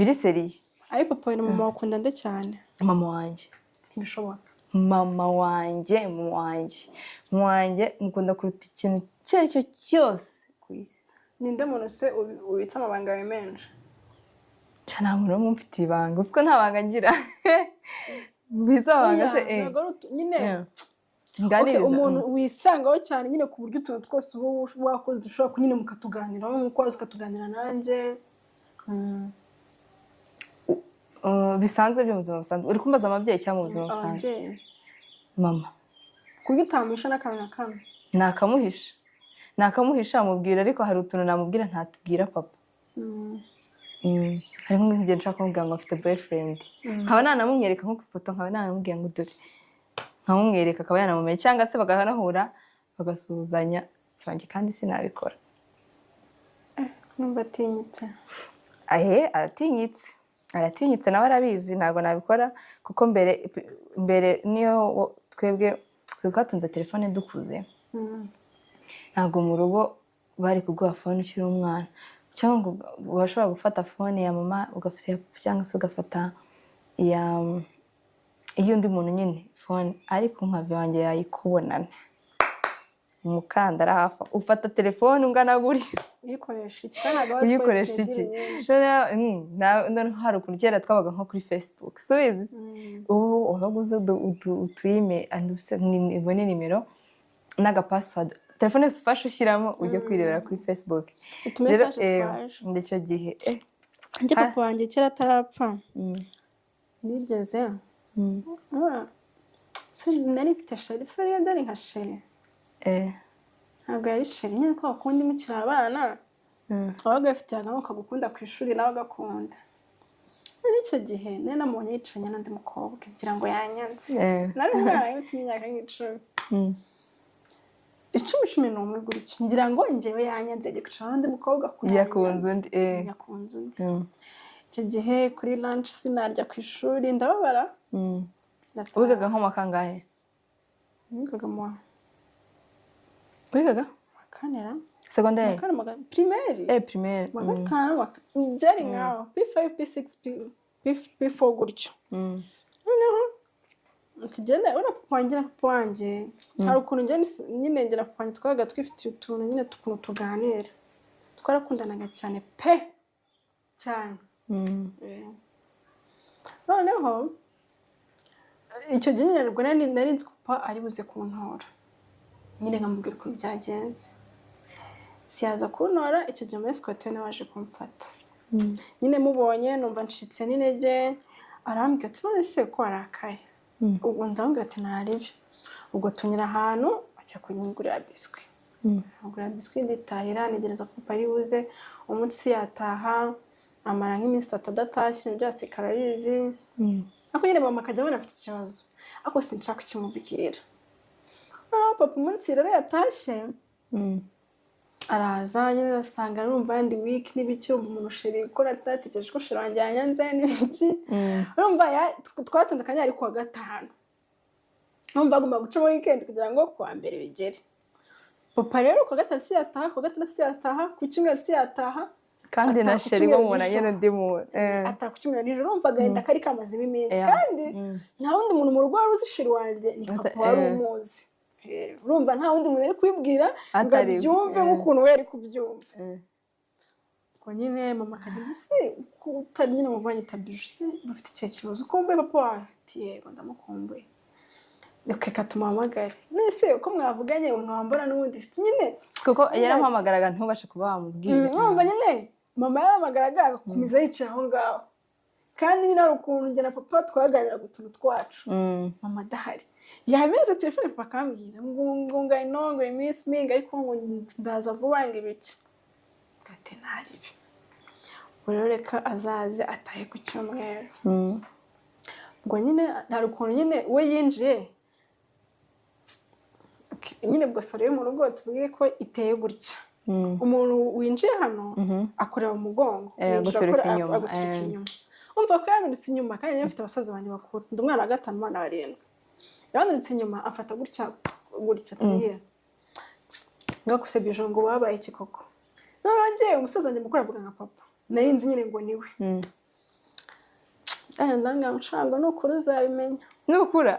Biri sérieux. Ariko papa na mama bakunda nde cyane? Mama wanjye. Ntibishoboka. Mama wanjye, mama wanjye, mama wanjye mukunda kuruta ikintu icyo ari cyo cyose ku isi. Ninde muntu se ubitse amabanga yawe menshi? Nca nta muntu n'umwe umfitiye ibanga. Uzi ko nta banga ngira? Mbitse amabanga se? Oya, ntabwo ari nyine. Okay, Nganiriza. umuntu wisangaho cyane nyine, ku buryo utuntu twose uba wakoze dushobora nyine mukatuganiraho, nk'uko waza ukatuganira nanjye. Bisanzwe byo mu buzima busanzwe? Uri kumbaza ababyeyi cyangwa mu buzima busanzwe? Ababyeyi. Mama. Ku buryo utamuhisha n'akantu na kamwe? Nakamuhisha, nakamuhisha mubwira, ariko hari utuntu namubwira ntatubwira papa. Hari nk'igihe nshaka kumubwira ngo mfite boyfriend, nkaba nanamumwereka nko ku ifoto, nkaba nanamubwira ngo dore, nkamumwereka akaba yanamumenya, cyangwa se baganahura bagasuhuzanya banjye, kandi sinabikora. Numva atinyitse. Ahe, aratinyitse, aratinyitse, nawe arabizi. Ntabwo nabikora kuko mbere mbere niyo twebwe twe twatunze telefone dukuze. Ntabwo mu rugo bari kuguha phone ukiri umwana, cyangwa ngo washobora gufata phone ya mama, ugafata iya papa, cyangwa se ugafata iya iy'undi muntu nyine phone, ariko nka wanjye yayikubonana umukandara hafi, ufata telefone ungana gutya. Uyikoresha iki? Kandi ntabwo bazi ko Uyikoresha ifite iki? deal nyinshi. Noneho hari ukuntu kera twabaga nko kuri Facebook, subizi? Ubu wabaga uzi utuyime, ubone nimero n'agapassword, telefone yose ufashe ushyiramo, ujya kwirebera kuri Facebook. Utumessage Rero, twaje. Icyo gihe Njye papa wanjye kera atarapfa, nigeze se nari mfite chéri, se yari nka chéri. Ntabwo yari chéri nyine, ko bakunda mukiri abana. Wabaga wifitiye agahungu kagukunda ku ishuri, nawe agakunda. Muri icyo gihe nari namubonye yicaranye n'undi mukobwa, ngira ngo yanyanze. Nari umwana ufite imyaka nk'icumi, 10, 11 gutyo. Ngira ngo njyewe yanyanze, yagiye kwicarana n'undi mukobwa kuko Yakunze yanyanze. undi. Yakunze undi. Icyo gihe kuri lunch sinarya ku ishuri, ndababara. Ndataha. Wigaga nko mu wa kangahe? Nigaga mu wa Wigaga wa kane ra. Segonderi? Mu wa kane, primaire. Primaire. Mu wa gatanu, byari nkaho P5, P6, P4 gutyo. Noneho tugenda, uriya papa wanjye na papa wanjye, hari ukuntu njye nyine njye na papa wanjye twabaga twifitiye utuntu nyine, ukuntu tuganira. Twarakundanaga cyane pe, cyane. Noneho icyo gihe nyine ubwo nari nzi ko papa ari buze kuntora nyine, nkamubwira ukuntu byagenze. Siyaza kuntora icyo gihe, muri escort we nawe waje kumfata. Nyine mubonye numva ncitse n'intege. Arambwira ati: "None se ko warakaye?" Ubwo ndamubwira ati: "Ntaribyo." Ubwo tunyura ahantu ajya kunyigurira biscuit. Agura biscuit, nditahira, ntegereza ko papa ari buze. Umunsi yataha, amara nk'iminsi 3 adatashye, ibintu byose karabizi. Ariko nyine mama akajya abona afite ikibazo, ariko sinshaka kukimubwira. Noneho papa umunsi rero yatashye, araza nyine, asanga arumva ndi weak n'ibiki, urumva umuntu chéri ko natatekereje ko chéri wanjye yanyanze n'ibiki. Urumva twatandukanye ari kuwa gatanu, urumva agomba gucamo weekend kugira ngo kuwa mbere bigere. Papa rero kuwa gatanu si yataha, kuwa gatandatu si yataha, ku cyumweru si yataha. Kandi na Ataha ku chéri cyumweru bamubonanye nijoro. n'undi muntu. Ataha ku cyumweru nijoro, urumva agahinda kari kamazemo iminsi. Kandi nta wundi muntu mu rugo wari uzi chéri wanjye, ni papa wari umuzi. Urumva nta wundi muntu ari kubibwira ngo Atari we. abyumve nk'ukuntu we ari kubyumva. Ubwo nyine mama akajya: "Ese ko utari nyine muvanye tabije se, bafite ikihe kibazo? Ukumbuye papa wawe?" Ati: "Yego, ndamukumbuye." "Reka tumuhamagare." "None se uko mwavuganye mwambara n'ubundi se nyine?" Kuko yaramuhamagaraga ntubashe kuba wamubwira. Urumva nyine mama yarahamagaraga agakomeza yicaye aho ngaho, kandi nyine hari ukuntu njye na papa twaganiraga utuntu twacu mama adahari. Yameze telefone, papa akambwira ngo I know, ngo you miss me, ngo ariko ngo ndaza vuba, ngo ibiki. Ati: "Ntaribi." Ubwo rero reka azaze atahe ku cyumweru. Ubwo nyine hari ukuntu nyine we yinjiye. Okay, nyine ubwo salon yo mu rugo tuvuge ko iteye gutya. Umuntu winjiye hano akorera mu mugongo. Yinjira aguturuka inyuma, aguturuka inyuma. Umva ko yanturutse inyuma, kandi nari mfite abasaza banjye bakuru, ndi umwana wa gatanu, umwana wa barindwi. Yanturutse inyuma, amfata gutya gutya, tubwira ngakusebye ijoro ngo: "Wabaye iki koko?" Noneho njyewe umusaza wanjye mukuru avuga nka papa, nari nzi nyine ngo niwe. Ndangije ndambwira ngo nshaka, nukuri uzabimenya. Nukura.